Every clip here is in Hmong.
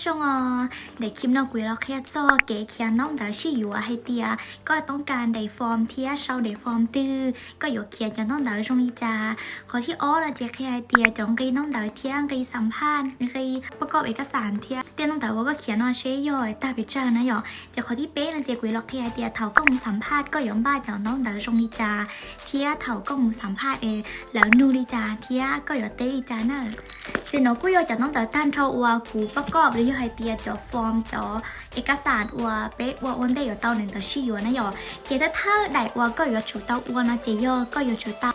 Zoo os, daim clip no kuv yuav los qhia txog kev khiav ntaub ntawv sib yuav hais tias koj toob kas daim form thiab sau daim form twg, koj yuav khiav cov ntaub ntawv zoo li cas. Qhov thib ob no ces qhia hais tias cov nqi ntaub ntawv thiab nqi xam phaj, nqi pab koj ev kab xam thiab tej ntaub ntawv uas koj khiav no seb yog tag pes tsawg na yom. Ces qhov thib peb no ces kuv yuav los qhia hais tias thaum koj mus xam phaj koj yuav npaj cov ntaub ntawv zoo li cas, thiab thaum koj mus xam phaj es lawv nug li cas thiab koj yuav teb li cas na. Ces no kuj yog cov ntaub ntawv tag nrho uas kuv pab koj los yog hais tias cov form cov ev kab xam uas peb ua ua ntej yuav tau daim ntawv sib yuav na yom. Ces thawj thawj daim uas koj yuav tsum tau ua no ces yog koj yuav tsum tau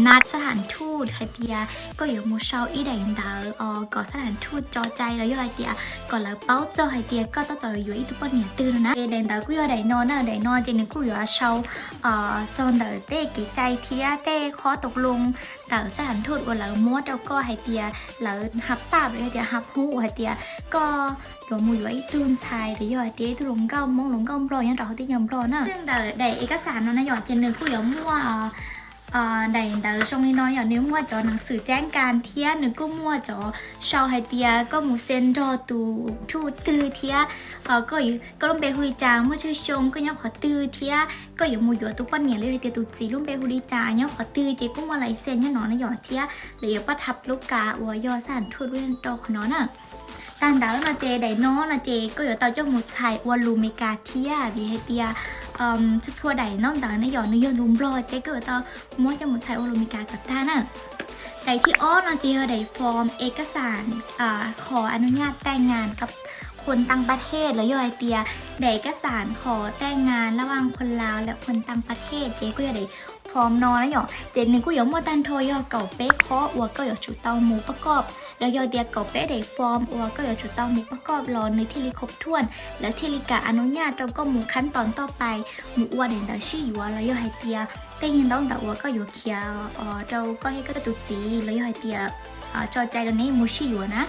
nat sab thas thuj hais tias koj yuav mus sau ib daim ntawv kom sab thas thuj tso cai los yog hais tias kom lawv paub txog hais tias koj tab tom yuav ib tug poj niam twg no na. Ces daim ntawv kuj yog daim no na, daim no ces nws kuj yuav sau txog ntawm tej kev cai thiab tej qhov tau loo ntawm sab thas thuj uas lawv muab rau koj hais tias lawv hab xaj los yog tias hab hub uas hais tias koj yuav mus yuav ib tug ntxhais los yog hais tias ib tug hluas nkauj Hmoob hluas nkauj Nplog nyob rau hauv teb chaws Nplog na. Xwb ntawm daim ev kab xam no na yom, ces nws kuj yuav muaj daim ntawv zoo li no yom, nws muaj cov neeg xwm cab kas thiab nws kuj muaj cov sau hais tias koj mus xee nrog tus thuj twg thiab koj lub npe hu li cas, muaj tsawg xyoo, koj nyob qhov twg thiab koj yuav mus yuav tus poj niam los yog hais tias tus txiv lub npe hu li cas, nyob qhov twg, ces kuj muaj lais xee nyob no na yom, thiab lawv yuav pab thab lub kas uas yog sab thas thuj rau qhov no na. Tag ntawd no ces daim no no ces koj yuav tau coj mus txhais ua lus Meskas thiab, vim hais tias txhua txhua daim ntaub ntawv na yom nws yog lus Nplog ces koj yuav tau muab coj mus txhais ua lus Meskas kom tag na. Daim thib ob no ces yog daim form ev kab xam qhov a nu nyaj tai ngas kab khuam tang pas hej los yog hais tias daim ev kab xam qhov tai ngas laj vaj khuam laus laj khuam tang pas hej, ces kuj yog daim form no na yom. Ces nws kuj yuav muaj tag nrho yog kaum peb qhov uas koj yuav tsum tau mus pab koj los yog tias kaum peb daim form uas koj yuav tsum tau mus pab koj los nws thiaj li khov thuam, lawv thiaj li kam a nu nyaj rau koj mus khab tos toj pais mus ua daim ntawv sib yuav los yog hais tias tej yam ntaub ntawv uas koj yuav khiav rau koj thiab koj tus txiv los yog hais tias tso cai rau neb mus sib yuav na.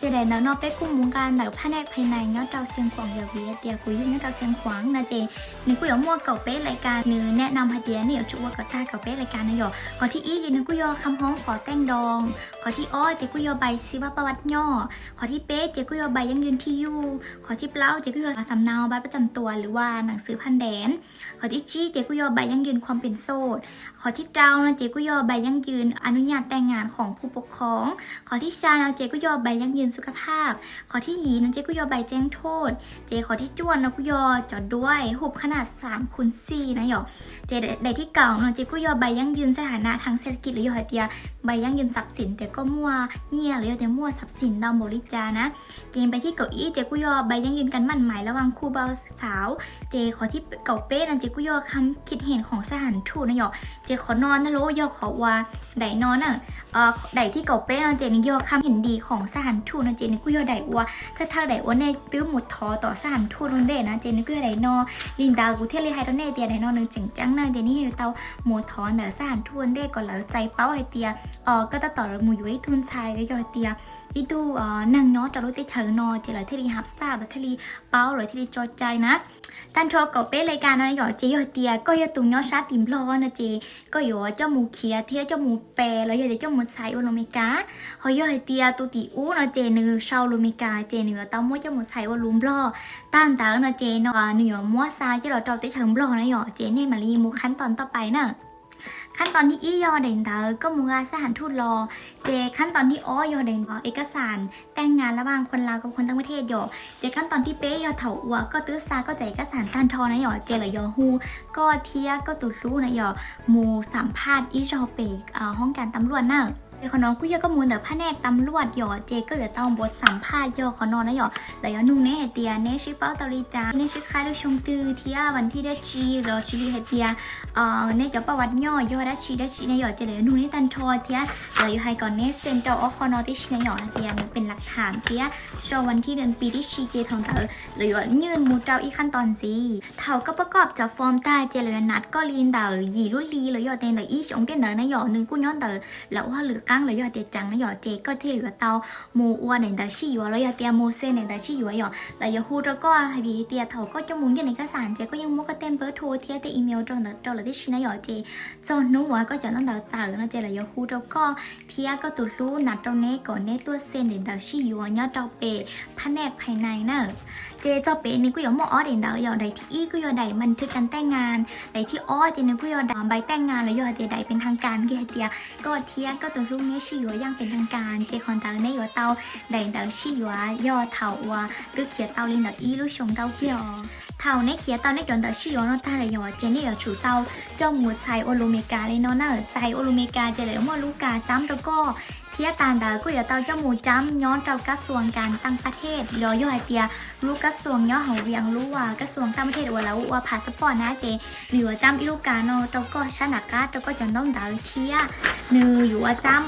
Ces daim ntawv no peb kuj mus nqa ntawm phaj nej phaj nais nyob rau Xeev Khuam yom, vim hais tias kuv yug nyob rau Xeev Khuam no ces nws kuj yuav muaj kaum peb lais kas, nws nam nam hais tias nej yuav tsum ua kom tag kaum peb lais kas na yom. Qhov thib ib ces nws kuj yog kham hoob qhov teej doos, qhov thib ob ces kuj yog bai xi vaj paj vaj nyob, qhov thib peb ces kuj yog bai yeeb yws thij yuj, qhov thib plaub ces kuj yog xam nau bai paj cam tuas lwm vas nam xwm phaj ndev, qhov thib tsib ces kuj yog bai yeeb yws khom pem xoj, qhov thib rau no ces kuj yog bai yeeb yws a nu nyaj tai ngas khoom phu pov khoom, qhov thib xya no ces kuj yog bai yeeb yws xu kab phaj, qhov thib yim no ces kuj yog bai tseeb thoj, ces qhov thib cuaj no kuj yog cov duab huv khab nas xam khun xij na yom. Ces daim thib kaum no ces kuj yog bai yeeb yws xab thas nas thang xej kis los yog hais tias bai yeeb yws xab xim tias koj muaj nyiaj los yog tias muaj xab xim ntau npaum li cas na. Ces bai thib kaum ib ces kuj yog bai yeeb yws kas maj mais laj vaj khu npau xauv, ces qhov thib kaum peb no ces kuj yog kham khit heem khoom sab thas thuj na yom. Ces qhov no na los yog qhov uas daim no na, daim thib kaum peb no ces nws yog kham heem di khoom sab thas thuj no ces nws kuj yog daim uas thawj thawj daim uas nej twb mus thov tom sab thas thuj ua ntej na ces nws kuj yog daim no. Li ntawd kuv thiaj li hais rau nej tias daim no nws tseem ceeb na, ces nej yuav tau mus thov ntawm sab thas thuj ua ntej kom lawv txais paub hais tias koj tab tom mus yuav ib tug ntxhais los yog hais tias ib tug neeg nyob rau lub teb chaws no ces lawv thiaj li hab xaj, lawv thiaj li paub, lawv thiaj li tso cai na. Tag nrho kaum peb lais kas no yom, ces yog hais tias koj yog tus nyob sab tim Nplog no ces koj yuav coj mus khiav thiab coj mus pes los yog tias coj mus txhais ua lus Meskas. Ho yog hais tias tus tim ub no ces nws sau lus Meskas ces nws yuav tau muab coj mus txhais ua lus Nplog. Tag ntawd no ces no nws yuav muab xa coj los rau teb chaws Nplog na yom, ces nej mam li mus khab tos toj pais na. Khab tos thib ib yog daim ntawv koj mus nqa sab thas thuj los, ces khab tos thib ob yog daim ntawv ev kab xam taj ngas laj vaj khuam laus kab khuam taj paj thej yom. Ces khab tos thib peb yog thaum uas koj twb xa koj cov ev kab xam tag nrho na yom, ces lawv yuav hu koj thiab koj tus hlub na yom mus xam phaj ib zaug pem hoob kas tam luaj na. Ces qhov no kuj yog koj mus ntawm phaj nej tam luaj yom, ces koj yuav tau npuav xam phaj yog qhov no na yom. Lawv yuav nug neb hais tias neb sib paub tau li cas, neb sib qhaib lub xyoo twg thiab vas thij dab tsi los sis li hais tias neb cov paj vas nyoj yog dab tsi dab tsi na yom, ces lawv yuav nug neb tag nrho thiab lawv yuav hais kom neb xee rau ob qho no tib si na yom, hais tias nws pem lak tham thiab so vas thij dab tsi tib si, ces thaum ntawd lawv yuav nyaj mus rau ib khab tos ntxiv. Thaum koj pab koj cov form tag ces lawv yuav nat koj li ntawm yim lub hli los yog tias ntawm ib xyoos tej ntawd na yom, nws kuj nyob ntawm lawv ua hauj lwm txeeb los yog hais tias ceev na yom, ces koj thiaj yuav tau mus ua daim ntawv sib yuav los yog tias mus xee daim ntawv sib yuav yom. Lawv yuav hu rau koj vim tias thaum koj coj mus yeej daim kab xas ces koj yeej muab koj tej npawb rhu thiab tej email rau ntawd rau lawv tib si na yom. Ces txog hnub uas koj cov ntaub ntawv tawm no ces lawv yuav hu rau koj thiab koj tus hlub nab rau neb kom neb tuaj xee daim ntawv sib yuav nyob rau pem phab naj phais nais na. Ces txog pem nws kuj yuav muaj ob daim ntawv yom, daim thib ib kuj yog daim man thwj kas taj ngas, daim thib ob ces nws kuj yog daim npais taj ngas los yog hais tias daim pes thaj kas, hais tias koj thiab koj tus hlub neb sib yuav yeej pes thaj kas. Ces qhov ntawd neb yuav tau daim ntawv sib yuav yog thaum uas twb khiav tau li ntawm ib lub xyoo ntau kiag os. Thaum neb khiav tau neb cov ntawv sib yuav no tag lawm yom, ces neb yuav tsum tau coj mus txhais ua lus Meskas li no na. Txhais ua lus Meskas ces lawv yuav muaj lub kas tsab rau koj, thiab tag ntawd kuj yuav tau coj mus tsab nyob rau kab xuas kas taj pab thej los yog hais tias lub kab xuas nyob hauv vias lub kab xuas taj pab thej uas lawv ua passport na. Ces nws yuav tsab ib lub kas no rau koj sab nram qab rau koj cov ntaub ntawv thiab nws yuav tsab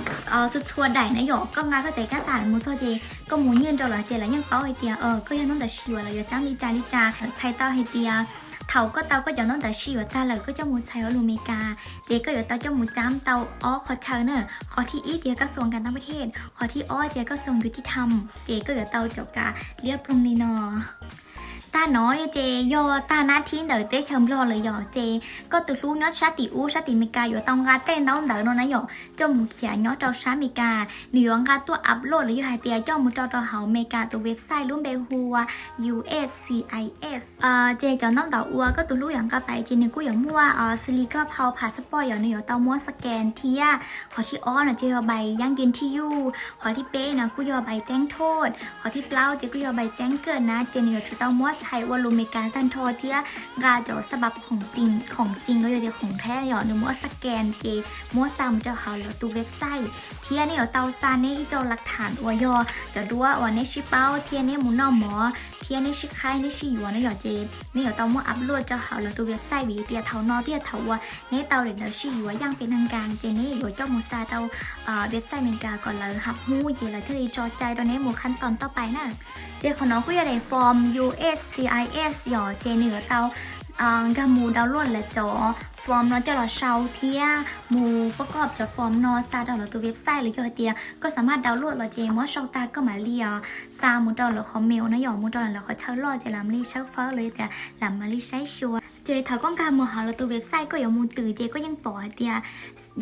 txhua txhua daim na yom. Koj nqa koj cov kab xas mus txog ces koj mus yeej rau lawv ces lawv yeej paub hais tias koj yog ntaub ntawv sib yuav, lawv yuav tsab li cas li cas. Txhais tau hais tias thaum koj tau koj cov ntaub ntawv sib yuav tag lawm koj coj mus txhais ua lus Meskas ces koj yuav tau coj mus tsab tau ob qhov chaw na. Qhov thib ib ces kab xuas kas taj pab thej, qhov thib ob ces kab xuas yus tij tham, ces koj yuav tau cov kas liab ploog li no. Tag no ces yog tag nab thib ntawm teb chaws Nplog lawm yom, ces koj tus hlub nyob sab tim ub sab tim Meskas yuav tau nqa tej ntaub ntawv no na yom coj mus khiav nyob rau sab Meskas. Nws yuav nqa tuaj upload los yog hais tias coj mus rau rau hauv Meskas tus website lub npe hu ua U S C I S. Ces cov ntaub ntawv uas koj tus hlub yuav nqa pais ces nws kuj yuav muaj xws li koj phau passport yom, nws yuav tau muab scan thiab qhov thib ob no ces yog npais yab kis thij yuj, qhov thib peb no kuj yog npais tseeb thoj, qhov thib plaub ces kuj yog npais tseeb kawm na. Ces nws yuav tsum tau muab txhais ua lus Meskas tag nrho thiab nqa cov xab pas khoom tsees los yog tias khoom thab yom, nws muab scan ces muab xa mus rau hauv lawv tus website. Thiab neb yuav tau xa neb ib co laj tham uas yog cov duab uas neb sib paub thiab neb mus noj mov thiab neb sib qhaib neb sib yuav na yom, ces neb yuav tau muab upload rau hauv lawv tus website vim tias thaum no thiaj thaum uas neb tau daim ntawv sib yuav yeej pes thaj kas ces neb yuav coj mus xa rau website Meskas kom lawv hab hnub ces lawv thiaj li tso cai rau neb mus khab toos toj pais na. Ces qhov no kuj yog daim form U S C I S yom, ces nws yuav tau nkag mus download lawv cov form no coj los sau thiab mus pab koj cov form no xa rau lawv tus website los yog hais tias koj xam maj download los ces muab sau tag koj mam li xa mus rau lawv qhov mail no yom, mus rau lawv qhov chaw loj ces lam li saib fawb los yog tias lam mam li saib xyuas. Ces thaum koj nkag mus hauv lawv tus website koj yuav mus twm ces koj yeej pom hais tias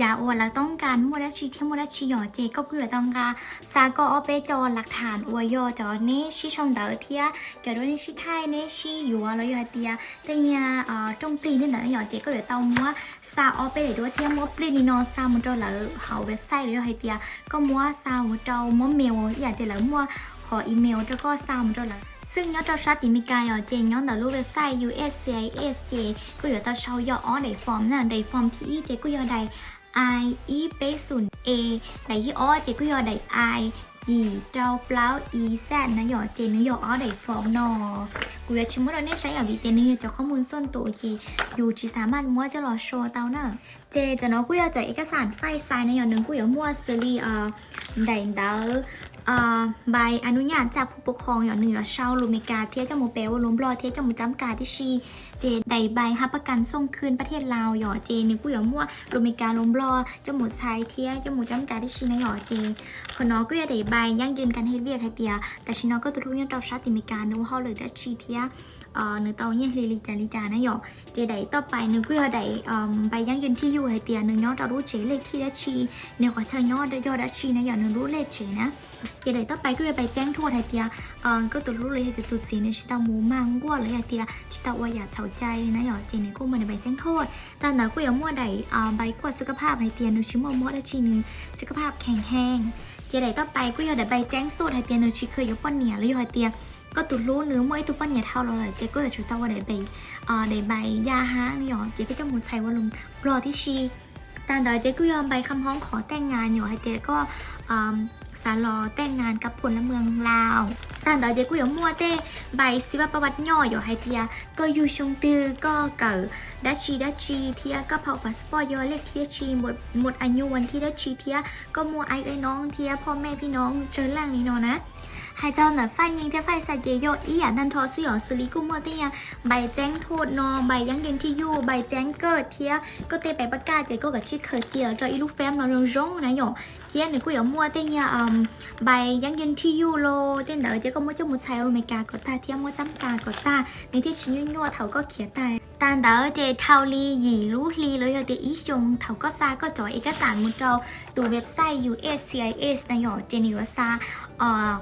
yam uas lawv toob kas muaj dab tsi thiab muaj dab tsi yom, ces koj kuj yuav tau nqa xa koj ob peb co laj tham uas yog cov neb sib sau ntawv thiab cov duab neb sib thaij neb sib yuav los yog hais tias tej nyuag rooj plig tej ntawd yom, ces koj yuav tau muab xa ob peb daim duab thiab muab plig li no xa mus rau lawv hauv website los yog hais tias koj muab xa mus rau muab mail ib yam tias lawv muaj qhov email rau koj xa mus rau lawv. Xwb nyob rau sab tim Meskas yom, ces nyob ntawm lub website U S C I S ces koj yuav tau sau yog ob daim form na. Daim form thib ib ces kuj yog daim I ib peb xoom A, daim thib ob ces kuj yog daim I yim rau plaub I Z na yom, ces nws yog ob daim form no. Kuv yuav tsis muab rau nej saib yom vim tias nws yog cov khob mus xuj tus ces yus tsis xam maj muab coj los show tau na. Ces cov no kuj yog cov ib kab xam fais xais na yom, nws kuj yuav muaj xws li daim ntawv npais a nu nyaj tsa phu pov khoom yom, nws yuav sau lus Meskas thiab coj mus pes ua lus Nplog thiab coj mus tsab kas tib si. Ces daim npais hab pab kas xooj khwj pab thej Laus yom, ces nws kuj yuav muaj lus Meskas lus Nplog coj mus txhais thiab coj mus tsab kas tib si na yom. Ces qhov no kuj yog daim npais yab kis kas hej viaj hais tias tam sim no koj tus hlub nyob rau sab tim Meskas nws ua hauj lwm dab tsi thiab nws tau nyiaj hli li cas li cas na yom. Ces daim toj pais nws kuj yog daim npais yab kis thij yuj hais tias nws nyob rau lub tsev lej thij dab tsi, nws qhov chaw nyob yog dab tsi na yom, nws lub lej tsev na. Ces daim toj pais kuj yog npais tseeb thoj hais tias koj tus hlub los yog tias tus txiv nws tsis tau mus mag nkuaj los yog tias tsis tau ua yam txhaum cai na yom, ces nws kuj muaj daim npais tseeb thoj. Tag ntawd kuj yuav muaj daim npais kuaj xu ka phaj hais tias nws tsis muaj mob dab tsi, nws xu ka phaj kheev heev. Ces daim toj pais kuj yog daim npais tseeb xoj hais tias nws tsis kheev yuav poj niam los yog hais tias koj tus hlub nws muaj ib tug poj niam dhau los lawm ces koj yuav tsum tau ua daim npais, daim npais ya hab yom, ces koj coj mus txhais ua lus Nplog tib si. Tag ntawd ces kuj yog npais kham hoob qhov tej ngas nyom hais tias koj xav los tej ngas kab phuam lab mws Laus. Tag ntawd ces kuj yuav muaj tej npais xi vaj paj vaj nyoj yom hais tias koj yug xyoo twg, koj kawm dab tsi dab tsi thiab koj phau passport yog lej thij dab tsi, mos a nyu vas thij dab tsi thiab koj muaj ai ue noob thiab phoj mej phij noob tsawg leej li no na. Hais txog ntawm faj yeej thiab faj xa ces yog ib yam tag nrho xwb yom, xws li kuj muaj tej yam npais txeeb thuj no, npais yeeb yeej thij yuj, npais txeeb kawj thiab koj tej npais pab kaj ces koj kav tsij khaws cia los rau ib lub fab no zoo zoo na yom. Thiab nws kuj yuav muaj tej yam npais yeeb yeej thij yuj los tej ntawd ces koj muab coj mus txhais rau Amelikas kom tag thiab muab txhab tas kom tag, nws thiaj tsis nyuaj nyuaj thaum koj khiav tag. Tas ntawd ces dhau li yim lub hli los yog tias ib xyoos thaum koj xa koj cov ekasaam mus rau tus website U S C I S na yom, ces nws yuav xa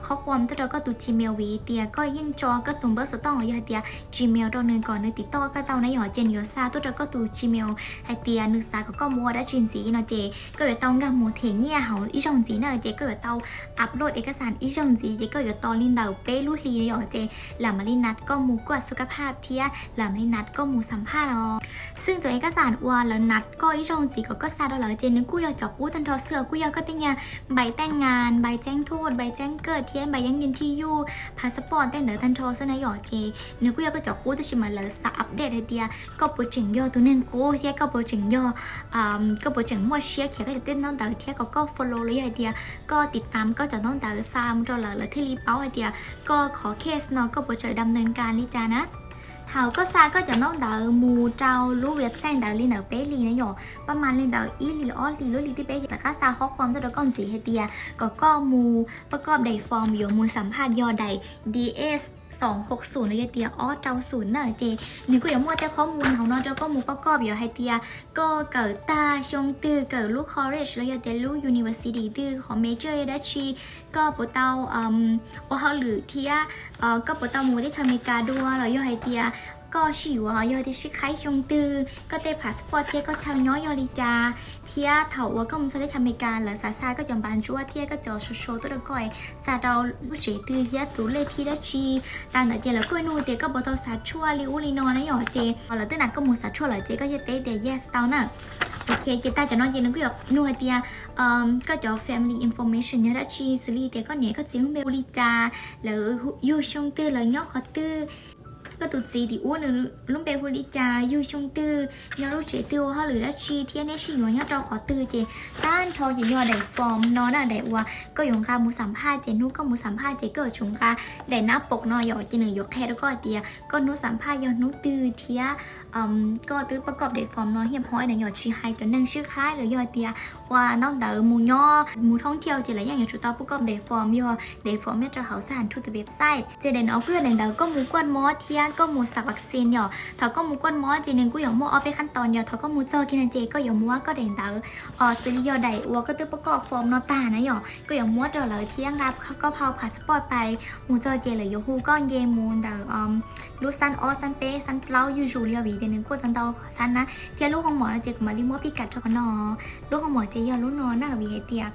qhob quam tuaj rau koj tus Gmail vim tias koj yeej tso koj tus npawb xov tooj los yog hais tias Gmail rau nws kom nws tiv toj koj tau na yom, ces nws yuav xa tuaj rau koj tus Gmail hais tias nws xav kom koj mus ua dab tsi ntxiv no ces koj yuav tau nkag mus them nyiaj hauv ib zaug ntxiv na, ces koj yuav tau upload ekasaam ib zaug ntxiv ces koj yuav tos li ntawm peb lub hli yom, ces lam mam li nat koj mus kuaj xu kab phaj thiab lam mam li nat koj mus xam phaj los. Xwb cov ekasaam uas lawv nat koj ib zaug ntxiv kom koj xa rau lawv ces nws kuj yog cov qub tag nrho xwb, kuj yog koj tej yam npais taj ngas, npais txeeb thuj, npais txeeb kawj thiab npais yeeb yeej thij yuj, passport tej ntawd tag nrho xwb na yom, ces nws kuj yog koj cov qub tab sis mas lawv xav update hais tias koj puas tseem yog tus neeg qub thiab koj puas tseem yog, koj puas tseem muaj siab khiav koj cov tej ntaub ntawv thiab kom koj follow los yog hais tias koj tiv tam koj cov ntaub ntawv xa mus rau lawv, lawv thiaj li paub hais tias koj qhov case no koj puas tseem dam nees kas li cas na. Thaum koj xa koj cov ntaub ntawv mus rau lub website ntawd li ntawm peb hlis na yom, pab mas li ntawm ib hlis ob hlis lub hlis thib peb ces lawv rov qab xa qhob quam tuaj rau koj ntxiv hais tias kom koj mus pab koj update form yuav mus xam phaj yog daim D S xoom hauv xum los yog tias ob rau xum na, ces nws kuj yuav muaj tej qhob mus hauv no rau koj mus pab koj yuav hais tias koj kawm tag xyoo twg, kawm lub college los yog tias lub university twg, qhov major yog dab tsi, koj puas tau ua hauj lwm thiab koj puas tau mus teb chaws Amelikas dua los yog hais tias koj sib yuav yog tias sib qhaib xyoo twg, koj tej passport thiab koj chaw nyob yog li cas, thiab thaum uas koj mus txog teb chaws Amelikas lawv xav xa koj cov npav ntsuab thiab koj cov social tuaj rau koj, xa rau lub tsev twg thiab tus lej thib dab tsi. Tas ntawd ces lawv kuj nug tias koj puas tau xav tshuaj li ub li no na yom, ces lawv twb nag koj mus xav tshuaj lawm ces koj thiaj teb tias yes tau na. Ok, ces tag cov no ces nws kuj yuav nug hais tias koj cov family information yog dab tsi, xws li tias koj niam koj txiv lub npe hu li cas, lawv yug xyoo twg, lawv nyob qhov twg, koj tus txiv tim ub nws lub npe hu li cas, yug xyoo twg, nyob lub tsev twg, ua hauj lwm dab tsi thiab neb sib yuav nyob rau qhov twg, ces tag nrho ces yog daim form no na, daim uas koj yuav nqa mus xam phaj, ces hnub koj mus xam phaj ces koj yuav tsum nqa daim nab pom no yom, ces nws yuav qhia rau koj tias koj hnub xam phaj yog hnub twg thiab koj twb pab koj daim form no hiaj phob na yom, tsis hais cov neeg sib qhaib los yog tias ua ntaub ntawv mus nyob mus thoob thiaus ces lawv yeej yuav tsum tau pab koj daim form, yog daim form nyob rau hauv xab ham thuj tus website. Ces daim no kuj yog daim ntawv koj mus kuaj mob thiab koj mus xam vaccine yom. Thaum koj mus kuaj mob ces nws kuj yuav muaj ob peb qhab tos yom, thaum koj mus txog kiag no ces koj yuav muab koj daim ntawv xws li yog daim uas koj twb pab koj form no tag na yom, koj yuav muab rau lawv thiab nqa koj phau passport pais. Mus txog ces lawv yuav hu koj nce mus ntawm lub xab ob xab peb xab plaub yuj zus li yog vim tias nws kuaj tau ntau xab na. Thiab lub hoo mom no ces kuv mam li muab pij kam rau qhov no. Lub hoo mom ces yog lub no na vim hais tias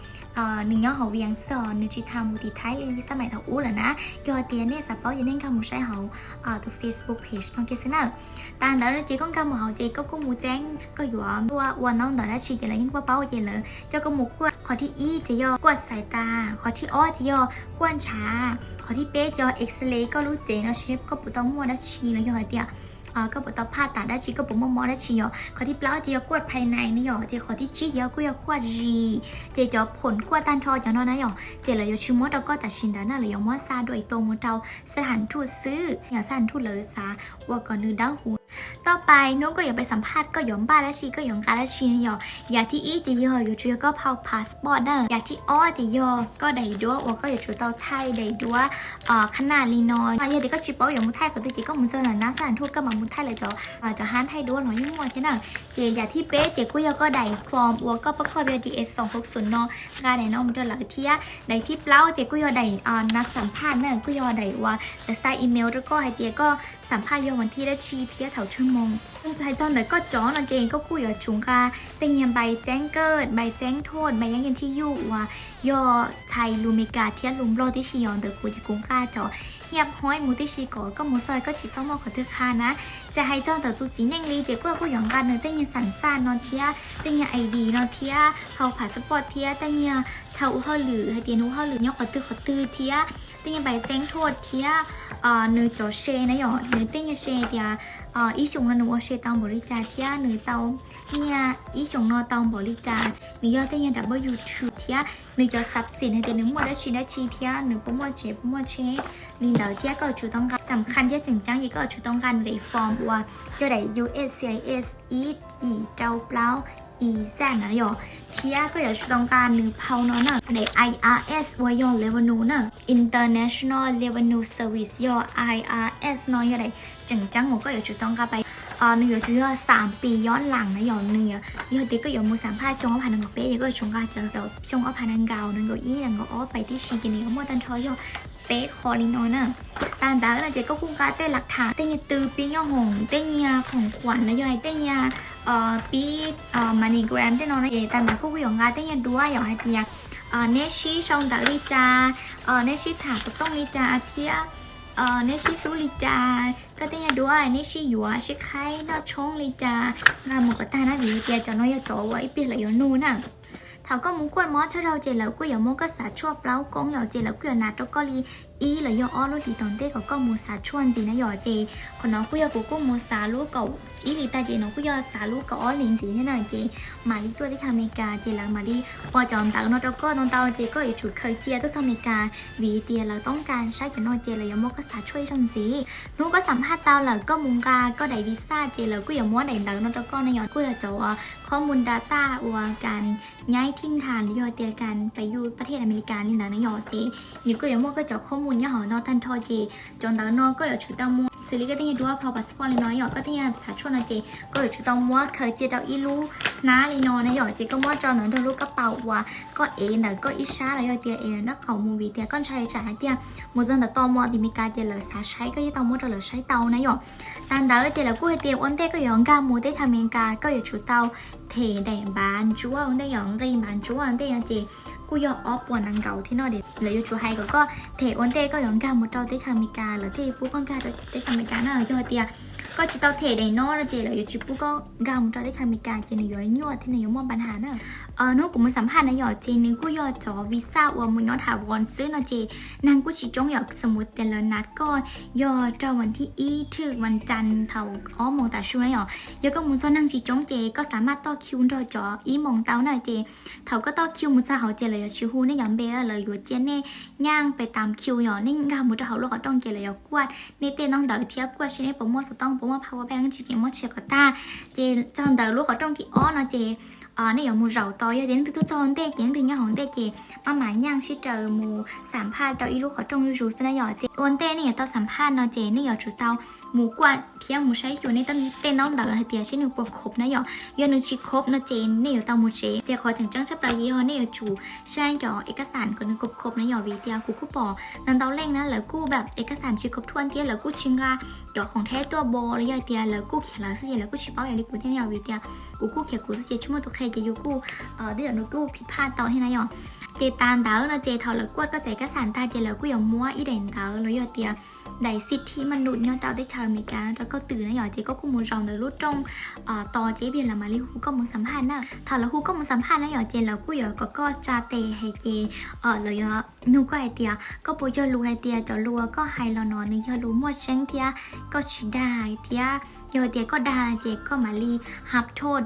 nws nyob hauv Vias xwb os, nws tsis tham mus tim Thaib li xab maim thaum ub lawm na. Yog tias nej xav paub ces nej nkag mus saib hauv tus Facebook page no kiag xwb na. Tas ntawd ces koj nkag mus hauv ces koj kuj mus txeeb koj yuav ua ntaub ntawv dab tsi ces lawv yeej kuj paub ces lawv coj koj mus kuaj. Qhov thib ib ces yog kuaj xaiv tas, qhov thib ob ces yog kuaj ntshav, qhov thib peb ces yog X-ray koj lub cev no seb koj puas tau muaj dab tsi los yog hais tias koj puas tau phaj tas dab tsi, koj puas muaj mob dab tsi yom. Qhov thib plaub ces yog kuaj phais nais ne yom, ces qhov thib tsib ces yog kuj yog kuaj zis. Ces cov phoom kuaj tag nrho cov no na yom, ces lawv yuav tsis muab rau koj tam sim ntawd na, lawv yuav muab xa dua ib tug mus rau xab ham thuj xwb, yog xab ham thuj lawv xav ua kom nws dawb huv. Toj pais hnub koj yuav pais xam phaj koj yuav npaj dab tsi, koj yuav nqa dab tsi ne yom. Yam thib ib ces yog yuav tsum yog koj phau passport na. Yam thib ob ces yog koj daim duab uas koj yuav tsum tau thaij daim duab qhab naj li no. Yog tias koj tsis paub yuav mus thaij qhov twg ces koj mus txog ntawm nab xab ham thuj koj mam mus thaij lawv cov hab thaij duab los yeej muaj thiab na. Ces yam thib peb ces kuj yog koj daim form uas koj pab koj V D S xoom hauv xum no, nqa daim no mus rau lawv thiab. Daim thib plaub ces kuj yog daim nab xam phaj na, kuj yog daim uas lawv xa email rau koj hais tias koj xam phaj yog vas thib dab tsi thiab thaum tsawg moos. Hais txog ntawm koj cov no ces koj kuj yuav tsum nqa tej niag npais txeeb kawj, npais txeeb thuj, npais yeeb yeej thib yuj uas yog txhais lus Meskas thiab lus Nplog tib si yom. Ntawm kuv ces kuv nqa cov hiaj phoib mus tib si kom koj mus txog koj tsis txhob muaj qhov twg qha na. Ces hais txog ntawm tus txiv neej li ces koj kuj yuav nqa nws tej niag xam xaj no thiab tej niag I D no thiab phau passport thiab tej niag chaw ua hauj lwm hais tias nws ua hauj lwm nyob qhov twg qhov twg thiab tej niag npais txeeb thuj thiab nws cov se na yom, nws tej niag se tias ib xyoos no nws ua se tau npaum li cas thiab nws tau nyiaj ib xyoos no tau npaum li cas, nws yog tej yam dab pab YouTube thiab nws cov xab xis hais tias nws muaj dab tsi dab tsi thiab nws puas muaj tsev puas muaj tsheb li ntawd thiab koj yuav tsum tau nqa xam khaj thiab tseem ceeb ces koj yuav tsum tau nqa nws daim form uas yog daim U S C I S ib yim rau plaub i zaj na yom, thiab koj yuav tsum tau nqa nws phau no na, daim I R S uas yog revenue na, International Revenue Service yog I R S no yog daim tseem ceeb uas koj yuav tsum tau nqa pais. Nws yuav tsum yog xam pis yob lam na yom, nws yog tias koj yuav mus xam phaj xyoo ob phav nees nkaum peb ces koj yuav tsum nqa cov xyoo ob phav nees nkaum, nees nkaum ib, nees nkaum ob pais tib si ces nws yuav muaj tag nrho yog peb qho li no na. Tag ntawd no ces koj kuj nqa tej lam tham tej nyuag tw pib nyob hoom, tej nyuag khoom khuam los yog hais tej nyuag pib MoneyGram tej no na. Ces tag ntawd koj kuj yuav nqa tej nyuag duab yom hais tias neb sib sau ntawv li cas, neb sib tham xov tooj li cas thiab neb sib hlub li cas, koj tej nyuag duab neb sib yuav sib qhaib noj tshoob li cas, nqa mus kom tag na vim tias cov no yog cov uas ib pliag lawv yuav nug na. Thaum koj mus kuaj mob tshaj dhau ces lawv kuj yuav muab koj xav tshuaj plaub koob yom, ces lws kuj yuav hnav rau koj li ib los yog ob lub hlis tom ntej kom koj mus xav tshuaj ntxiv na yom. Ces qhov no kuj yog kuv kuj mus xav lub kaum ib hlis tag ces no kuj yog xav lub kaum ob hlis ntxiv thiab na, ces mam li tuaj teb chaws Amelikas ces lawv mam li ua cov ntawv no rau koj ntau ntau ces koj yuav tsum khaws cia tuaj txog Amelikas vim tias lawv toob kas saib cov no ces lawv yuav muab koj xav tshuaj ib zaug ntxiv. Hnub koj xam phaj tau lawm koj mus nqa koj daim visa ces lawv kuj yuav muab daim ntawv no rau koj na yom, kuj yog cov uas qhob mus data uas kas nyaib thij nthas los yog tias kas pais yus pab thej Amelikas li ntawd na yom, ces nws kuj yuav muaj koj cov qhob mus nyob hauv no tag nrho ces cov ntawv no koj yuav tsum tau muab xws li koj tej nyuag duab phau passport li no yom, koj tej nyuag xav tshuaj no ces koj yuav tsum tau muab khaws cia rau ib lub hnab li no na yom, ces koj muab tso ntawm nrog lub kab paus uas koj ev ntawm koj ib sab los yog tias ev nraub qaum mus vim tias koj ntshai tsam hais tias mus txog ntawm toj mos tim Amelikas ces lawv xav saib koj yeej tau muab rau lawv saib tau na yom. Tag ntawd ces lawv kuj hais tias ua ntej koj yuav nkag mus teb chaws Amelikas koj yuav tsum tau them daim npav ntsuab ua ntej yom, nqi npav ntsuab ua ntej no ces kuj yog ob puas nees nkaum thiab no, lawv yuav tsum hais kom koj them ua ntej koj yuav nkag mus rau teb chaws Amelikas lawv thiaj li pub koj nkag rau teb chaws Amelikas na. Yog hais tias koj tsis tau them daim no no ces lawv yuav tsis pub koj nkag mus rau teb chaws Amelikas ces nws yuav nyuaj thiab nws yuav muaj npa nhas na. Hnub kuv mus xam phaj na yom, ces nws kuj yog cov visa uas mus nyob thav voos xwb no ces neeg kuj tsis coob yom, xam mus tias lawv nas koj yog rau vas thib ib thwj vas cas thaum ob moos tav su na yom. Yog koj mus txog neeg tsis coob ces koj xav maj toj kiu nrog cov ib moos tau na ces thaum koj toj kiu mus txog hauv ces lawv yuav tsis hu nej cov npe, lawv yuav cia nej nyaaj pais tas kiu yom, nej nkag mus rau hauv lub qhov rooj ces lawv yuav kuaj nej tej ntaub ntawv thiab kuaj seb nej puas muaj xov tooj puas muaj phau ua paj tsis ces muab tshaj kom tag. Ces txog ntawm lub qhov rooj thib ob no ces nej yuav mus zaum tau, yog tias leej twg tuaj txog ntej ces leej twg nyob hauv ntej ces maj mam nyaaj sib raws mus xam phaj rau ib lub qhov rooj zuj zus xwb na yom. Ces ua ntej nej yuav tau xam phaj no ces nej yuav tsum tau mus kuaj thiab mus saib xyuas nej tej ntaub ntawv hais tias seb nws puas khov na yom. Yog nws tsis khov no ces nej yuav tau mus tsev. Ces qhov tseem ceeb tshaj plaws yog nej yuav tsum saib cov ev kas xam kom nws khov khov na yom, vim tias kuv kuj pom ntau ntau leej na lawv kuj pab ev kas xam tsis khov thuam thiab lawv kuj tsis nqa cov khoom theb tuaj npo los yog tias lawv kuj khiav lawv xwb ces lawv kuj tsis paub ib yam li kuv thiab yom, vim tias kuv kuj khiav kuv xwb ces tsis muaj tus qhia ces yus kuj tej zaum nws kuj phiv phaj tau thiab na yom. Ces tas ntawd no ces thaum lawv kuaj koj txais ev kas xam tag ces lawv kuj yuav muab ib daim ntawv los yog tias daim xib thib maj num nyob rau teb chaws Amelikas no rau koj twm na yom, ces koj kuj mus zaum ntawm lub rooj tos ces ib pliag lawv mam li hu koj mus xam phaj na. Thaum lawv hu koj mus xam phaj na yom ces lawv kuj yuav kom koj tsa tes hais ces lawv yuav nug koj hais tias koj puas yog lus hais tias cov lus uas koj hais los no nws yog lus muaj tseeb thiab koj tsis dag thiab yog tias koj dag ces koj mam li hab thoj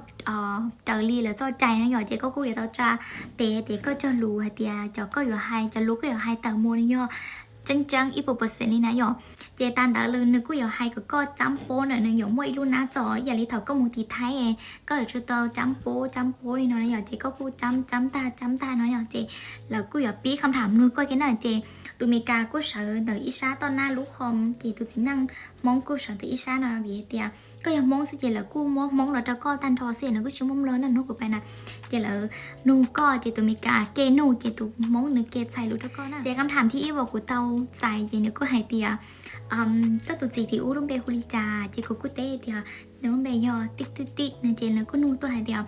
raws li lawv txoj cai na yom, ces koj kuj yuav tau tsa tes hais tias koj cog lus hais tias cov koj yuav hais, cov lus koj yuav hais tawm mus nws yog tseeb tseeb ib puas percent li na yom. Ces tas ntawd lawm nws kuj yuav hais kom koj cab pob na, nws yuav muaj ib lub nab txos ib yam li thaum koj mus tim Thaib, koj yuav tsum tau cab pob cab pob li no na yom, ces koj kuj cab cab tag cab tag no yom, ces lawv kuj yuav pib kham tham nug koj kiag na, ces tus Meskas kuj sawv ntawm ib sab toj nab lub qhov, ces tus txiv neej Hmoob kuj sawv ntawm ib sab no vim hais tias koj yog Hmoob xwb ces lawv kuj muab Hmoob los rau koj tag nrho xwb, lawv kuj tsis muab Nplog na, hnub kuv pais na, ces lawv nug koj ces tus Meskas ke nug ces tus Hmoob nws ke txhais lus rau koj na. Ces kham tham thib ib uas kuv tau txais ces nws kuj hais tias koj tus txiv tim ub lub npe hu li cas, ces kuv kuj teb tias nws lub npe yog Tij Tij Tij no, ces nws kuj nug tuaj hais tias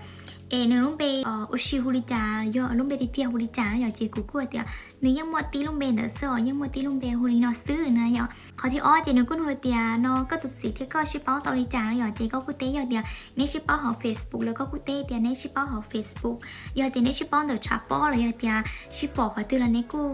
es nws lub npe ua si hu li cas, yog lub npe tiag tiag hu li cas na yom, ces kuv kuj hais tias nws yeej muaj tib lub npe ntawd xwb os, yeej muaj tib lub npe hu li no xwb na yom. Qhov thib ob ces nws kuj nug tias no koj tus txiv thiab koj sib paub tau li cas no yom, ces koj kuj teb yog tias neb sib paub hauv Facebook los koj kuj teb tias neb sib paub hauv Facebook. Yog tias neb sib paub ntawm tshav pob los yog tias sib pom qhov twg los neb kuj,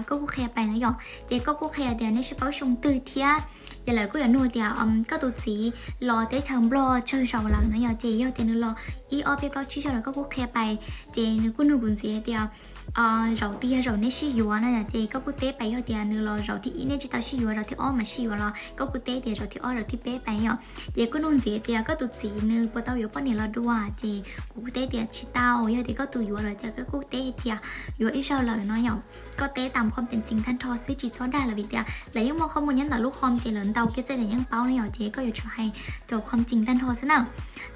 koj kuj qhia pais na yom, ces koj kuj qhia tias neb sib paub xyoo twg thiab. Ces lawv kuj yuav nug tias koj tus txiv los teb chaws Nplog tsawg zaus lawm no yom, ces yog tias nws los ib ob peb plaub tsib zaus lawm koj kuj qhia pais. Ces nws kuj nug kuv ntxiv hais tias zaum twg yog zaum neb sib yuav no yom, ces koj kuj teb pais yog tias nws los zaum thib ib neb tsis tau sib yuav, zaum thib ob mas sib yuav los koj kuj teb tias zaum thib ob zaum thib peb pais yom. Ces kuj nug ntxiv tias koj tus txiv nws puas tau yuav poj niam los dua, ces kuv kuj teb tias tsis tau. Yog tias koj tus yuav lawm ces koj kuj teb hais tias yuav ib zaug lawm no yom. Koj teb tam qhov pees ntxis tag nrho xwb tsis txhob dag lawm vim tias lawv yeej muaj qhov muag nyob ntawm lub qhov ces lawv ntaus kiag xwb lawv yeej paub na yom, ces koj yuav tsum hais cov qhov ntxis tag nrho xwb na.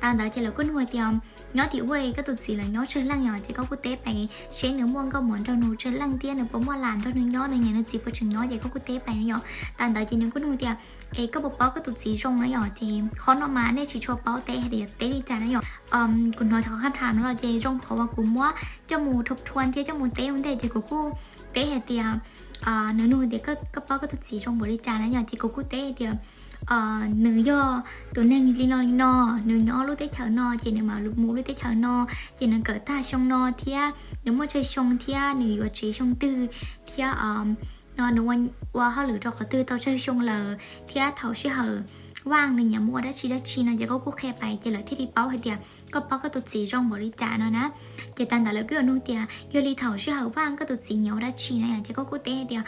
Tas ntawd ces lawv kuj nug tias nyob tim ua koj tus txiv lawv nyob tsawg leej yom, ces koj kuj teb pais seb nws muaj nkauj muam nrog nws tsawg leej thiab nws puas muaj las nrog nws nyob, nws niam nws txiv puas tseem nyob, ces koj kuj teb pais na yom. Tas ntawd ces nws kuj nug tias es koj puas paub koj tus txiv zoo na yom, ces qhov no mas nej tsis tshua paub teb hais tias teb li cas na yom. Kuv hnov cov qhov khab tham no los ces zoo qhov uas kuv muab coj mus thuam thiab coj mus teb ua ntej ces kuv kuj teb hais tias nws nug tias koj paub koj tus txiv zoo npaum li cas na yom, ces kuv kuj teb tias nws yog tus neeg li no li no, nws nyob lub teb chaws no ces nws mam mus lub teb chaws no, ces nws kawm tag xyoo no thiab nws muaj tsawg xyoo thiab nws yuav tsev xyoo twg thiab no nws ua hauj lwm rau qhov twg tau tsawg xyoo lawm thiab thaum sij hawm vaj nws nyiam mus ua dab tsi dab tsi no ces koj kuj qhia pais ces lawv thiaj li paub hais tias koj paub koj tus txiv zoo npaum li cas no na. Ces tas ntawd lawv kuj yuav nug tias yog li thaum sij hawm vaj koj tus txiv nyiam ua dab tsi na yom, ces koj kuj teb hais tias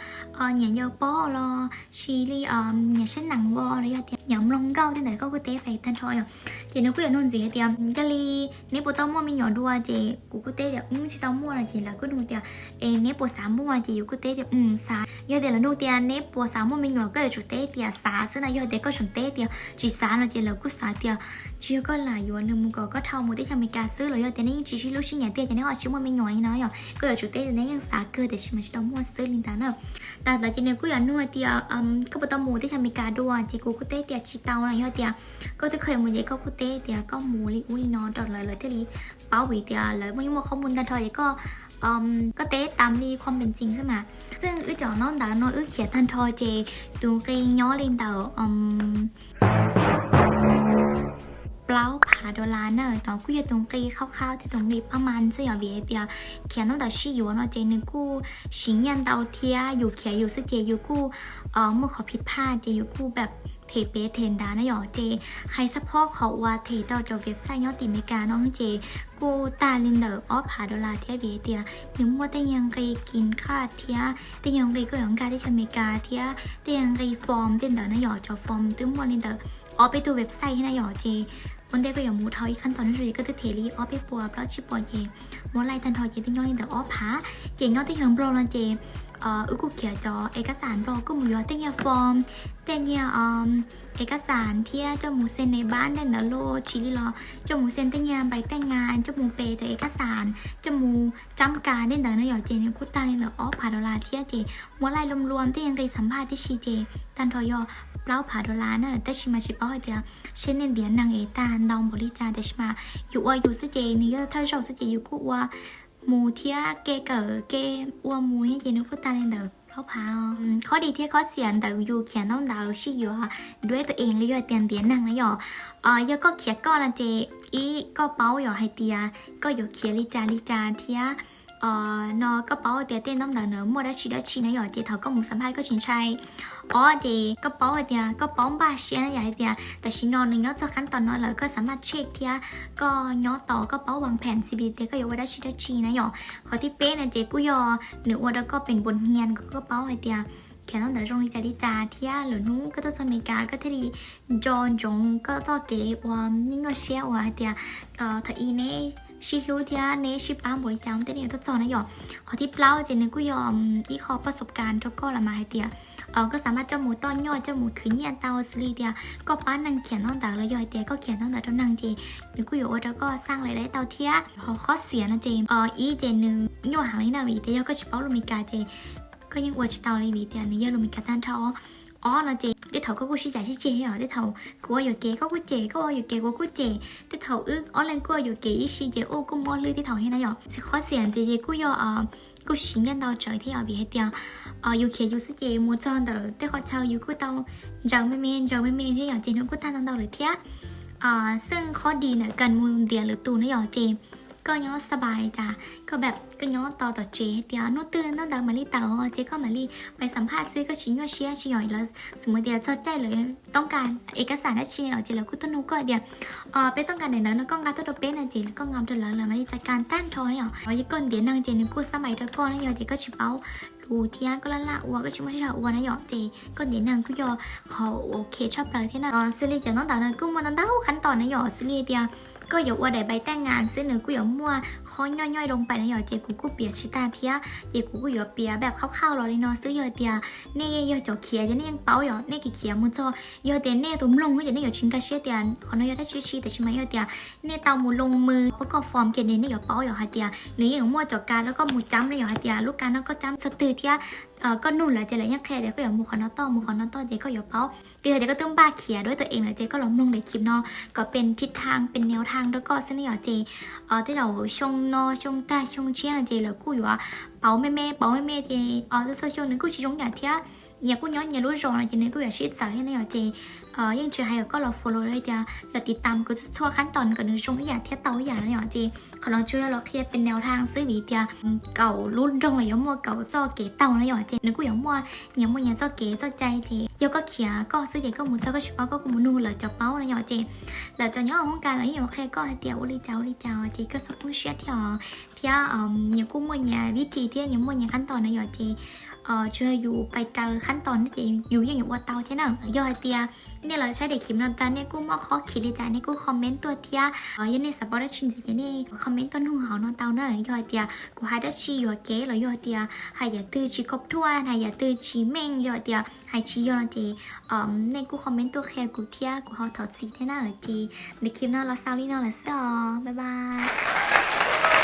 nyiam ncaws pob los sis li nyiam saib nees os los yog tias nyiam mloog nkauj tej ntawd koj kuj teb pais tag nrho yom. Ces nws kuj yuav nug ntxiv hais tias yog li neb puas tau muaj me nyuam dua, ces kuv kuj teb tias wb tsis tau muaj no ces lawv kuj nug tias es neb puas xav muaj, ces yus kuj teb tias xav. Yog tias lawv nug tias neb puas xav muaj me nyuam koj yuav tsum teb tias xav xwb na, yog tias koj tseem teb tias tsis xav no ces lawv kuj xav tias tsis yog koj lam yuav nws mus kom koj dhau mus teb chaws Amelikas xwb los yog tias neb yeej tsis sib hlub sib nyiam tiag ces neb ho tsis muaj me nyuam li no yom. Koj yuav tsum teb tias neb yeej xav kawg tiam sis mas tsis tau muaj xwb li ntawd na. Tas ntawd ces nws kuj yuav nug tias koj puas tau mus teb chaws Amelikas dua, ces kuv kuj teb tias tsis tau no, yog tias koj twb kheev mus ces koj kuj teb tias koj mus li ub li no rau lawv, lawv thiaj li paub vim tias lawv muaj ib muaj qhov muag tag nrho ces koj koj teb tas li qhov pees ntxis xwb mas. Xwb wb cov ntaub ntawv no wb khiav tag nrho ces tus nqi nyob li ntawm plaub phav dollar na, no kuj yog tus nqi qhab qhab thiab tus nqi pab mas xwb yom, vim hais tias khiav ntaub ntawv sib yuav no ces nws kuj siv nyiaj ntau thiab yus khiav yus xwb ces yus kuj muaj qhov phiv phaj ces yus kuj pab them pem them nrad na yom. Ces hais xab phob qhov uas them rau cov website nyob tim Amelikas no ces kuj tag li ntawm ob phav dollar thiab vim hais tias nws muaj tej nyuag nqi kis khaj thiab tej nyuag nqi koj yuav nkag teb chaws Amelikas thiab tej nyuag nqi form tej ntawd na yom. Cov form twb muaj li ntawm ob peb tug website thiab na yom, ces ua ntej koj yuav mus dhau ib qhab tos no ces koj twb them li ob peb puas plaub tsib puas ces muab laij tag nrho ces twb nyob li ntawm ob phav. Ces nyob teb chaws Nplog no ces wb kuj khiav cov ev kas xas Nplog kuj mus yuav tej nyuag form, tej nyuag ev kas xas thiab coj mus xen nais npab tej ntawd los tsis li los coj mus xen tej nyuag npais tej ngas coj mus pe cov ev kas xas coj mus tsab kas tej ntawd na yom, ces nws kuj tag li ntawm ob phav dollar thiab ces muab laij luam luam tej nyuag nqi xam phaj tib si ces tag nrho yog plaub phav dollar na. Tab sis mas tsis paub hais tias seb nej ntiav neeg es tag ntau npaum li cas, tab sis mas yus ua yus xwb ces nws yog thawj zaug xwb ces yus kuj ua mus thiab kev kawm kev ua mus thiab ces nws kuj tag li ntawd plaub phav. Qhov di thiab qhov xiam ntawm yus khiav ntaub ntawv sib yuav duab tus ees los yog tias ntiav neeg na yom. Yog koj khiav koj no ces ib koj paub yog hais tias koj yuav khiav li cas li cas thiab no koj paub tias tej ntaub ntawv na muaj dab tsi dab tsi na yom, ces thaum koj mus xam phaj koj tsis ntshai. Ob ces koj paub hais tias koj paub npaj siab na yom, hais tias tam sim no nws nyob txog qab tom no lawm koj xam phaj tsheej thiab koj nyob tos koj paub vas phem xis vim tias koj yuav ua dab tsi dab tsi na yom. Qhov thib peb no ces kuj yog nws ua rau koj pem npuas hnia kom koj paub hais tias khiav ntaub ntawv zoo li cas li cas thiab lwm hnub koj tuaj txog Amelikas koj thiaj li nco ntsoov koj txoj kev ua nyuaj nyuaj siab uas hais tias thaum ub neb sib hlub thiab neb sib pab npaum li cas ua ntej neb yuav tuaj txog na yom. Qhov thib plaub ces nws kuj yog ib qho paj xob kas rau koj los mas hais tias koj xam phaj coj mus toj nyoj coj mus khwv nyiaj tau xws li tias koj pab neeg khiav ntaub ntawv los yog hais tias koj khiav ntaub ntawv rau neeg ces nws kuj yuav ua rau koj xaj lais dai tau thiab. Ho qhov xiam no ces ib ces nws nyuaj heev li na vim tias yog koj tsis paub lus Amelikas ces koj yeej ua tsis tau li vim tias nws yog lus Amelikas tag nrho. ob no ces tej thaum koj kuj sib cav sib ceg os, tej thaum kuv ua yuam kev koj kuj cem, koj ua yuam kev kuv kuj cem, tej thaum wb ob leeg kuj ua yuam kev ib si ces ua kuj muaj hlwb tej thaum thiab na yom. Txiv qhov xiam ntxiv ces kuj yog kuj siv nyiaj ntau tsawv thiab os, vim hais tias yus khiav yus xwb ces mus txog ntawm tej qhov chaw yus kuj tau ntsaws me me ntsaws me me thiab yom, ces nws kuj tag ntau ntau lawm thiab. Xeej qhov dis ntawm kas mus ntiav lwm tus na yom, ces koj nyob xab pais cas koj pab koj nyob tos tom tsev hais tias hnub twg hnub ntawd mam li tawm ces koj mam li pais xam phaj xwb, koj tsis nyuaj siab tsis yom. Lawv xws mus tias txog caij lawv toob kas es kas xam dab tsi na yom, ces lawv kuj tuaj nug koj hais tias peb toob kas daim ntawv no koj nqa tuaj rau peb no ces koj nqa rau lawv, lawv mam li txais kas tag nrho na yom. Yog koj ntiav neeg ces nws kuj xab pais rau koj na, yog tias koj tsis paub lus thiab koj laj laj ua, koj tsis muaj sij hawm ua na yom, ces koj ntiav neeg kuj yog qhov ua ok tshaj plaws thiab na. Xws li cov ntaub ntawv no kuj muaj ntau ntau khab tom na yom, xws li tias koj yuav ua daim pais taj ngas xwb nws kuj yuav muaj qhov nyoj nyoj loo pais na yom, ces kuv kuj piav tsis tag thiab, ces kuv kuj yuav piav pab khauj khauj los li no xwb. Yog tias nej yog cov khiav ces nej yeej paub yom, nej khiav khiav mus txog yog tias nej yog tus mloog ces nej yuav tsis nkag siab tias qhov no yog dab tsi tsi, tab sis mas yog tias nej tau mus loo mws pab koj form kiag ces nej yuav paub yom, hais tias nws yeej muaj cov kas rau koj mus cab na yom, hais tias lub kas no koj cab txog twg thiab koj nug lawv ces lawv yeej qhia tias koj yuav mus qhov no toj mus qhov no toj ces koj yuav paub. Ces yog tias koj twb npaj khiav dua ib tug em lawm ces koj los mloog daim khiv no kom pes thib thang pes neu thang rau koj xwb ne yom. Ces tej zaum xyoo no xyoo tag xyoo tshiab no ces lawv kuj yuav pauv me me pauv me me ces txhua txhua xyoo nws kuj tsis zoo yam thiab. Nyias kuj nyob nyias lub zos no ces nws kuj yuav sib txawv thiab ne yom. Ces yeej tsis hais kom koj los follow li tias los tiv tam kuv txhua khab tom kom nws zoo ib yam thiab tau ib yam na yom. Ces qhov no tsuas yog los qhia pes neu thang xwb vim tias kaum lub nroog los yuav muaj kaum txoj kev taug na yom. Ces nws kuj yuav muaj nyias muaj nyias txoj kev txoj cai, ces yog koj khiav koj xwb ces koj mus txog koj tsis paub koj kuj mus nug lawv cov paub na yom. Ces lawv cov nyob hoob kas los yeej yuav qhia koj hais tias ua li cas ua li cas ces koj txhob poob siab thiab os. Thiab nyias kuj muaj nyias vib thi thiab nyias muaj nyias khab tom na yom. Ces tsuas yog yus pais raws khab tom no ces yus yeej yuav ua tau thiab na. Yog hais tias nej los saib daim khiv no tas nej kuj muaj qhov khiav li cas nej kuj comment tuaj thiab. Yog nej xav paub dab tsi ntxiv ces nej comment tuaj nug hauv no tau na. Yog hais tias kuv hais dab tsi yuam kev los yog hais tias hais yam twg tsis koob thuaj hais yam twg tsis meej yog hais tias hais tsis yog no ces nej kuj comment tuaj qhia kuv thiab kuv ho thov txim thiab na. Ces daim khiv no los xaus li no lawm xwb os, bye bye.